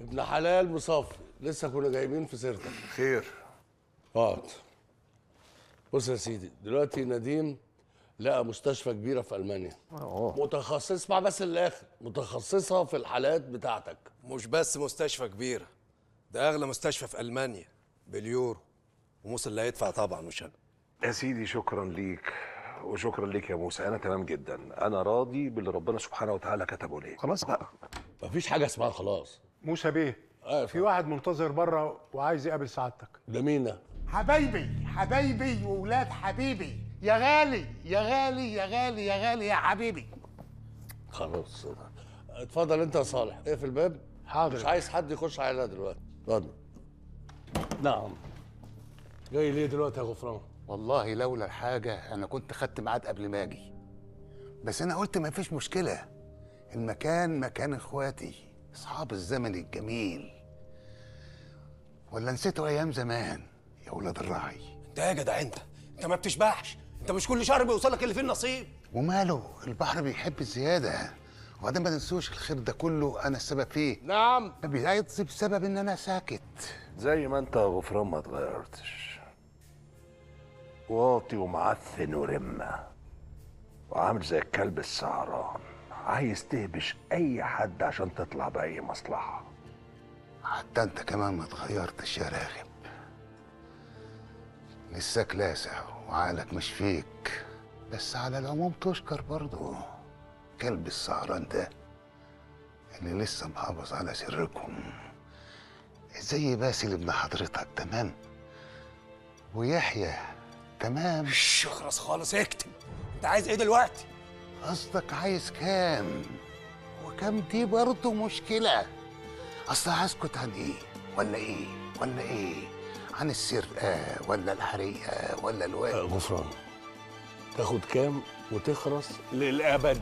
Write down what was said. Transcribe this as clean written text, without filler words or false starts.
ابن حلال مصفي، لسه كنا جايبين في سيرتك. خير. اقعد. بص يا سيدي، دلوقتي نديم لقى مستشفى كبيرة في المانيا. متخصص، اسمع بس للاخر، متخصصة في الحالات بتاعتك. مش بس مستشفى كبيرة، ده اغلى مستشفى في المانيا باليورو، وموسى اللي هيدفع طبعا مش انا. يا سيدي شكرا ليك، وشكرا ليك يا موسى، انا تمام جدا، انا راضي باللي ربنا سبحانه وتعالى كتبه لي. خلاص بقى، مفيش حاجة اسمها خلاص. موسى بيه، في واحد منتظر بره وعايز يقابل سعادتك. ده مين ده؟ حبايبي، حبايبي وولاد حبيبي، يا غالي يا غالي يا غالي يا غالي يا حبيبي. خلاص اتفضل انت يا صالح، اقفل الباب. حاضر. مش عايز حد يخش علينا دلوقتي. اتفضل. نعم. جاي ليه دلوقتي يا غفران؟ والله لولا الحاجة أنا كنت خدت ميعاد قبل ما أجي، بس أنا قلت ما فيش مشكلة، المكان مكان إخواتي أصحاب الزمن الجميل. ولا نسيتوا أيام زمان يا ولاد الراعي؟ أنت يا جدع، أنت ما بتشبعش، أنت مش كل شهر بيوصلك اللي فيه النصيب. وماله، البحر بيحب الزيادة، وبعدين ما تنسوش الخير ده كله أنا السبب فيه. نعم. بيعيط بسبب إن أنا ساكت. زي ما أنت يا غفران ما اتغيرتش، واطي ومعفن ورمة، وعامل زي الكلب السعران، عايز تهبش أي حد عشان تطلع بأي مصلحة. حتى أنت كمان ما اتغيرتش يا راغب، لساك لاسع وعقلك مش فيك، بس على العموم تشكر برضه كلب السعران ده اللي لسه محافظ على سركم، زي باسل ابن حضرتك تمام، ويحيى تمام. اخرس خالص، اكتب. انت عايز ايه دلوقتي؟ قصدك عايز كام؟ وكام دي برضه مشكلة. اصل هسكت عن ايه؟ ولا ايه؟ ولا ايه؟ عن السرقة ولا الحريقة ولا الوقت؟ غفران، تاخد كام وتخرس للأبد.